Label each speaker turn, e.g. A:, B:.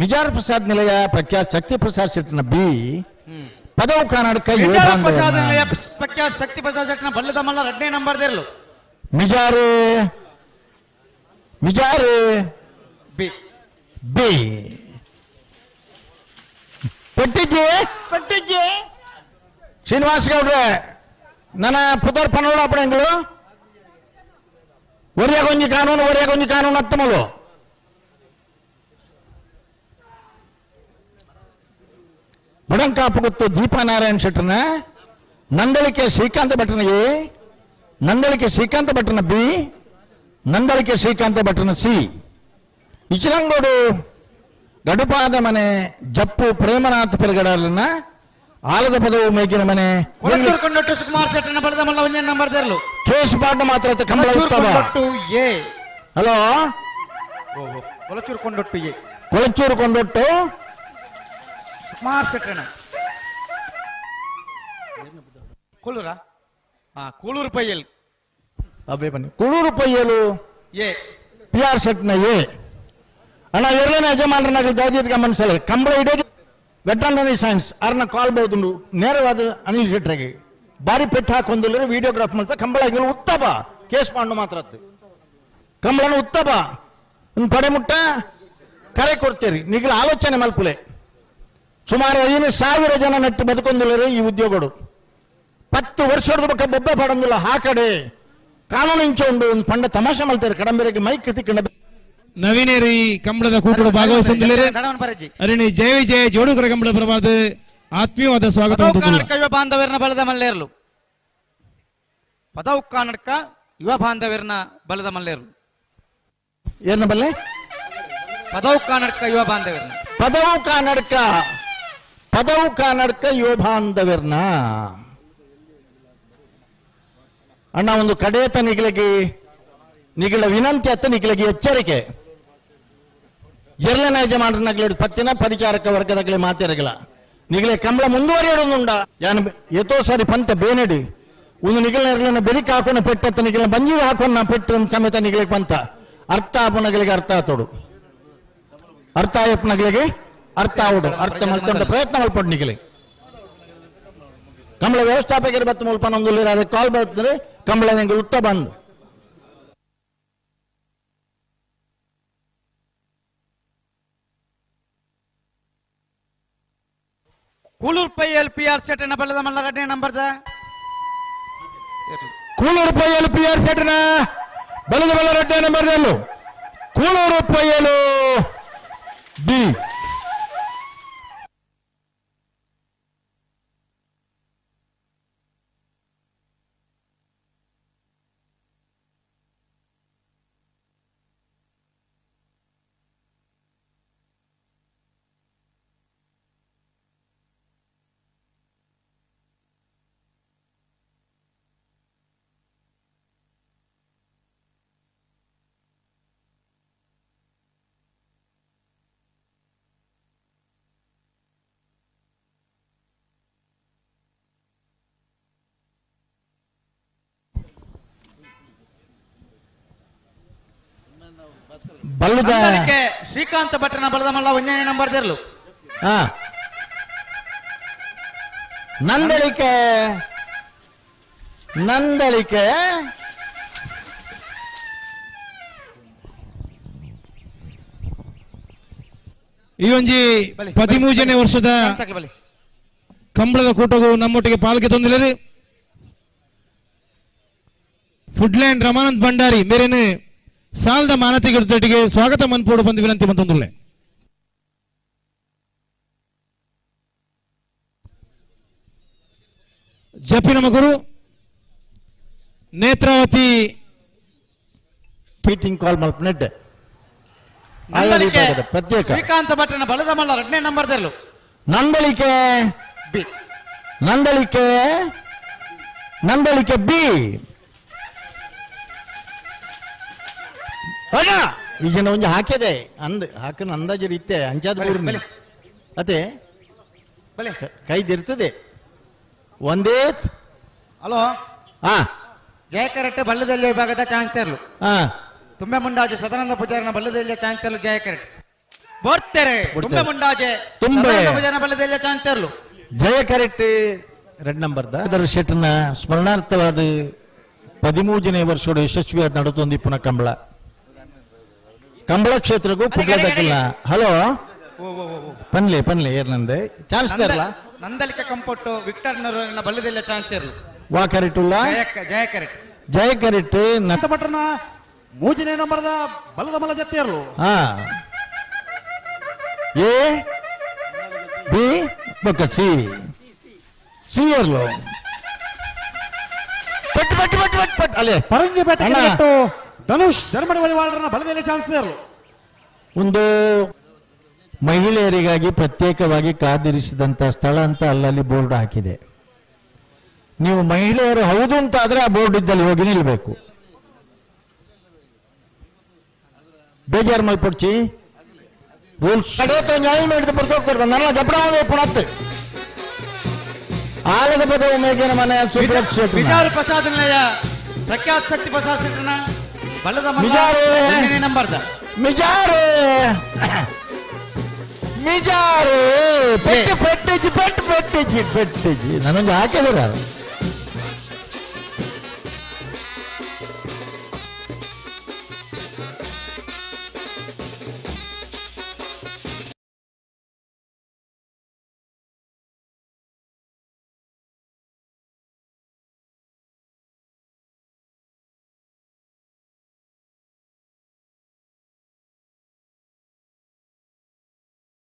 A: ಮಿಜಾರ್ ಪ್ರಸಾದ್ ನಿಲಯ ಪ್ರಖ್ಯಾತ್ ಶಕ್ತಿ ಪ್ರಸಾದ್ ಶೆಟ್ಟನ ಬಿ. ಪದವು ಕರ್ನಾಟಕ ಯುವ
B: ಮಿಜಾರು ಪ್ರಸಾದ್
A: ಬಾಂಧವರ್ನ.
B: ನಿಲಯ ಪ್ರಖ್ಯಾತ್ ಶಕ್ತಿ ಪ್ರಸಾದ್ ಶೆಟ್ಟನ ಬಲ್ಲದ ಮಲ್ಲ 2ನೇ ನಂಬರ್ ದೇರ್ಲು.
A: ಮಿಜಾರು ಮಿಜಾರು
B: ಬಿ.
A: ಬಿ. ಪೆಟ್ಟಿಜ್ಜಿ ಪೆಟ್ಟಿಜ್ಜಿ ಶ್ರೀನಿವಾಸ ಗೌಡ್ರೆ ನನ್ನ ಪುದರ್ ಪನ್ನೋಡ ಅಪ್ಪಣೆಂಗಳು ಒರಿಯ ಗೊಂಜಿ ಕಾನೂನು ಒರಿಯ ಗೊಂಜಿ ಕಾನೂನು ಅತ್ತಮಲು. ಬುಡಂಕಾಪುಗುತ್ತು ದೀಪಾನಾರಾಯಣ ಶೆಟ್ಟನ ನಂದಳಿಕೆ ಶ್ರೀಕಾಂತ ಭಟ್ಟನ ಎ, ನಂದಳಿಕೆ ಶ್ರೀಕಾಂತ ಭಟ್ಟನ ಬಿ, ನಂದಳಿಕೆ ಶ್ರೀಕಾಂತ ಭಟ್ಟನ ಸಿ. ಇಚಲಂಗೋಡು ಗಡುಪಾದ ಮನೆ ಜಪ್ಪು ಪ್ರೇಮನಾಥ್ ಪೆರ್ಗಡಲನ್ನ ಆಲದ ಪದವು ಮೇಕಿನ ಮನೆ
B: ಕೊಳಚೂರು ಕೊಂಡೊಟ್ಟು ಸುಕುಮಾರ್ ಶೆಟ್ಟನ ಬಲದ ಮಲ್ಲ 1ನೇ ನಂಬರ್ ದೇರ್ಲು.
A: ಕೇಸ್ ಪಾಠ ಮಾತ್ರ ಕಂಬಳ
B: ಕೊಳಚೂರು
A: ಉತ್ತಮ.
B: ಕೊಂಡೊಟ್ಟು ಎ.
A: ಹಲೋ.
B: ಕೊಳಚೂರು ಕೊಂಡೊಟ್ಟು ಎ.
A: ಕೊಳಚೂರು ಕೊಂಡೊಟ್ಟು
B: ಸುಕುಮಾರ್ ಶೆಟ್ಟನ ಕೂಳೂರಾ? ಕೂಳೂರು ಪೈಯಲ್.
A: ಅಬ್ಬೇ ಬನ್ನಿ. ಕೂಳೂರು ಪೈಯಲು
B: ಎ.
A: ಪಿ ಆರ್ ಶೆಟ್ನ ಎ. ಅಣ್ಣ ಎರಡನೇ ಯಜಮಾನರನ್ನಾಗಲಿ ದಾದೀರ್ಘ ಮನಸ್ಸಲ್ಲ ಕಂಬಳ ಇಡೀ ವೆಟರ್ನರಿ ಸೈನ್ಸ್ ಅರ್ನ ಕಾಲ್ ಬಹುದು ನೇರವಾದ ಅನಿಲ್ ಶೆಟ್ಟರಿಗೆ ಬಾರಿ ಪೆಟ್ಟು ಹಾಕೊಂದಿಲ್ಲ ವಿಡಿಯೋಗ್ರಾಫ್ ಮಾಡ್ತಾ ಕಂಬಳ ಆಗಿಲ್ಲ ಉತ್ತಮ ಕೇಸ್ ಪಾಂಡು ಮಾತ್ರ ಕಂಬಳನ ಉತ್ತಮ ಒಂದು ಪಡೆ ಮುಟ್ಟ ಕರೆ ಕೊಡ್ತೀರಿ ನಿಗಲ ಆಲೋಚನೆ ಮಲ್ಪುಲೆ. ಸುಮಾರು 5,000 ಜನ ನೆಟ್ಟು ಬದುಕೊಂದಿಲ್ಲರೆ ಈ ಉದ್ಯೋಗಗಳು 10 ವರ್ಷದ ಬೊಕ್ಕ ಬೊಬ್ಬೆ ಪಡಂದಿಲ್ಲ. ಆ ಕಡೆ ಕಾನೂನು ಇಂಚ ಉಂಡು ಒಂದು ಪಂಡ ತಮಾಷೆ ಮಲ್ತಾರೆ ಕಡಂಬೆರೆಗೆ ಮೈಕ್ ತಿಕ್ಕಂಡ.
C: ನವೀನೇರಿ ಕಂಬಳದ ಕೂಟದ ಭಾಗವಹಿಸಲಿದ್ದಾರೆ. ಅರಣಿ ಜಯ ವಿಜಯ ಜೋಡುಗರ ಕಂಬಳ ಪರವಾದ ಆತ್ಮೀಯವಾದ ಸ್ವಾಗತ.
B: ಪದವು ಕರ್ನಾಟಕ ಯುವ ಬಾಂಧವ್ಯರನ್ನ ಬಲದ ಮಲ್ಲೇರ್ಲು. ಪದವು ಕರ್ನಾಟಕ ಯುವ ಬಾಂಧವ್ಯರನ್ನ ಬಲದ ಮಲ್ಲೇರ್ಲು.
A: ಏನ ಬಲ್ಲೆ?
B: ಪದವು ಕರ್ನಾಟಕ ಯುವ ಬಾಂಧವ್ಯರನ್ನ.
A: ಪದವು ಕರ್ನಾಟಕ, ಪದವು ಕರ್ನಾಟಕ ಯುವ ಬಾಂಧವ್ಯರ್ನ. ಅಣ್ಣ ಒಂದು ಕಡೇತ ನಿಗಲಿಗೆ ನಿಗಳ ವಿನಂತಿ ಅತ್ತ ನಿಗಲಿಗೆ ಎಚ್ಚರಿಕೆ. ಎರಡನೇ ಯಜಮಾನರನ್ನಾಗಲಿ ಪತ್ತಿನ ಪರಿಚಾರಕ ವರ್ಗದಾಗಲಿ ಮಾತಿರಗಿಲ್ಲ ನಿಗಲೆ ಕಂಬಳ ಮುಂದುವರಿಯೋದುಂಡ ಯಾನ್ ಏತೋ ಸಾರಿ ಪಂತ ಬೇನೆಡಿ ಒಂದು ನಿಗಲ ಎರಲನ್ನ ಬೆರಿಕ್ ಹಾಕೋಣ ಪೆಟ್ಟತ್ತ ನಿಗಲ ಬಂಜಿ ಹಾಕೋಣ ಪೆಟ್ಟು ಸಮೇತ ನಿಗಲಿಗೆ ಪಂತ ಅರ್ಥ ಆಪನಗಳಿಗೆ ಅರ್ಥ ಆತೋಡು ಅರ್ಥ ಆಯಪ್ಪನಗಳಿಗೆ ಅರ್ಥ ಆವಡು ಅರ್ಥ ಮಲ್ತೊಂಡ ಪ್ರಯತ್ನ ಮಲ್ಪೊಡು ನಿಗಲಿ ಕಂಬಳ ವ್ಯವಸ್ಥಾಪಕರು ಬತ್ತು ಮುಲ್ಪ ನೊಂದು ಅದಕ್ಕೆ ಕಾಲ್ ಬರ್ತದೆ ಕಂಬಳ ನಿಂಗೆ ಉತ್ತ ಬಂದು.
B: ಕೂಳೂರು ಪೈಯಲ್ ಪಿ ಆರ್ ಶೆಟ್ಟನ ಬಲದ ಮಲ್ಲ 2ನೇ ನಂಬರ್ದ.
C: ಕೂಳೂರು ಪೈಯಲು ಪಿ ಆರ್ ಶೆಟ್ಟನ ಬಲದ ಬಲ 2ನೇ ನಂಬರ್. ಕೂಳೂರು ಪೈಯಲು ಬಿ.
A: ಬಲ್ಲದ
B: ನಂದಳಿಕೆ ಶ್ರೀಕಾಂತ ಭಟ್ಟನ ಬಲದ ಮಲ್ಲ 1ನೇ ನಂಬರ್ ದೇರ್ಲು.
A: ನಂದಳಿಕೆ ನಂದಳಿಕೆ
C: ಈ ಒಂಜಿ 13ನೇ ವರ್ಷದ ಕಂಬಳದ ಕೂಟವು ನಮ್ಮೊಟ್ಟಿಗೆ ಪಾಲ್ಗೆ ತಂದಿಲ್ಲರು ಫುಡ್ಲ್ಯಾಂಡ್ ರಮಾನಂದ್ ಭಂಡಾರಿ ಮೇರೇನು ಸಾಲದ ಮಾನತಿಗೆ ಸ್ವಾಗತ ಮನ್ಪೋಡು ಬಂದು ವಿನಂತಿ ಮಂತೊಂದುಳ್ಳೆ. ಜಪಿನ ಮಗುರು ನೇತ್ರಾವತಿ
A: ಮೀಟಿಂಗ್ ಕಾಲ್ ಮಲ್ಪನೆಡ್
B: ನಂದಳಿಕೆ
A: ಪ್ರತ್ಯೇಕ
B: ಶ್ರೀಕಾಂತ ಭಟ್ಟನ ಬಲದ ಮಲ್ಲ 2ನೇ ನಂಬರ್ ದೇರ್ಲು.
A: ನಂದಳಿಕೆ
B: ಬಿ.
A: ನಂದಳಿಕೆ ನಂದಳಿಕೆ ಬಿ. ಅಣ್ಣ ಈ ಜನ ಒಂಜಿ ಹಾಕಿದೆ ಅಂದ್ ಹಾಕನ ಅಂದಾಜು ಇತ್ತೆ ಅಂಚಾದ
B: ಬಲೆ, ಬಲೆ.
A: ಅದೇ
B: ಬಲೆ.
A: ಕೈದಿರ್ತದೆ ಒಂದೇ.
B: ಹಲೋ.
A: ಹಾ.
B: ಜಯಕರೆಟ್ ಬಲ್ಲದಲ್ಲಿ ವಿಭಾಗದ ಚಾಂಗ್ತೇರ್ಲು.
A: ಹಾ.
B: ತುಂಬೆ ಮುಂಡಾಜು ಸದಾನಂದ ಪೂಜಾರಿನ ಬಲ್ಲದಲ್ಲಿ ಚಾಂಗ್ತೇರ್ಲು ಜಯಕರೆಟ್. ಬೋರ್ತೆರೆ.
A: ಬೊಡ್ತೆರೆ.
B: ತುಂಬೆ ಮುಂಡಾಜೆ.
A: ತುಂಬೆ.
B: ಸದಾನಂದ ಜನ ಬಲದೆಲ್ಲ ಚಾಂತೇರ್ಲು.
A: ಜಯ ಕರೆಕ್ಟ್ ರೆಡ್ ನಂಬರ್ ಅದರ ಶೆಟ್ಟನ ಸ್ಮರಣಾರ್ಥವಾದ 13ನೇ ವರ್ಷದ ಯಶಸ್ವಿಯಾದ ನಡತೊಂದು ಪುನಃ ಕಂಬಳ ಕಂಬಳ ಕ್ಷೇತ್ರಕ್ಕೂ ಕುಗ್ಲದಕ್ಕಿಲ್ಲ. ಹಲೋ.
B: ಓ ಓ ಓ, ಓ.
A: ಪನ್ಲೆ ಪನ್ಲೆ ಏರ್ನಂದೆ ಚಾನ್ಸ್ ತರಲ.
B: ನಂದಲಿಕ ಕಂಪೊಟ್ಟು ವಿಕ್ಟರ್ ನರೂರಿನ ಬಲ್ಲದೆಲ್ಲ ಚಾಂತೇರ್ಲು.
A: ವಾ ಕರೆಕ್ಟ್ ಉಲ್ಲ?
B: ಜಯ ಜಯ ಕರೆಕ್ಟ್.
A: ಜಯ ಕರೆಕ್ಟ್.
D: ಭಟ್ರನ ಮೂಜನೇ ನಂಬರ್ದ ಬಲದ ಮಲ ಜತ್ತೇರ್ಲು.
A: ಹಾ, ಎ ಬಿ ಬೊಕ್ಕ ಸಿ. ಸಿ ಇರ್ಲು. ಪಟ್ ಪಟ್ ಪಟ್ ಪಟ್ ಪಟ್ ಅಲ್ಲೇ.
D: ಪರಂಗಿಪೇಟೆ
A: ಅಣ್ಣ.
D: ಕೆರೆಗಟ್ಟು ಧನುಷ್ ಧರ್ಮಡಿ ವಳಿವಾಳರನ್ನ ಬಲದೆಲೆ ಚಾನ್ಸೇರ್ಲು.
A: ಒಂದು ಮಹಿಳೆಯರಿಗಾಗಿ ಪ್ರತ್ಯೇಕವಾಗಿ ಕಾದಿರಿಸಿದಂಥ ಸ್ಥಳ ಅಂತ ಅಲ್ಲಲ್ಲಿ ಬೋರ್ಡ್ ಹಾಕಿದೆ. ನೀವು ಮಹಿಳೆಯರು ಹೌದು ಅಂತ ಆದ್ರೆ ಆ ಬೋರ್ಡ್ ಇದ್ದಲ್ಲಿ ಹೋಗಿ ನಿಲ್ಲಬೇಕು. ಬೇಜಾರು ಮಲ್ಪೊಡ್ಚಿ, ರೂಲ್ಸ್ ನ್ಯಾಯ ಮಾಡಿದ ಬರ್ತೋಗ್ತಾರೆ. ನನ್ನ ಜಪಡ ಪುನತ್ ಆಲದ ಪದ ಉಮೇಗಿನ ಮನೆ ಸುಬ್ರತ್ ಶೆಟ್ಟಿ.
B: ಬಿಜಾರು ಪ್ರಸಾದ್ ನಿಲಯ ಪ್ರಖ್ಯಾತ್ ಶಕ್ತಿ ಪ್ರಸಾದ್ ಶೆಟ್ಟನ ಬಲ್ಲದ ಮಲ್ಲ.
A: ಬಿಜಾರು.
B: ಒಂದನೇ ನಂಬರ್ದ.
A: ಮಿಜಾರು ಮಿಜಾರು ಪೆಟ್ಟು ಪೆಟ್ಟಿಜಿ ಪೆಟ್ಟು ಪೆಟ್ಟಿಜಿ ಪೆಟ್ಟಿಜಿ ನನಗೆ ಹಾಕಿದಾರ.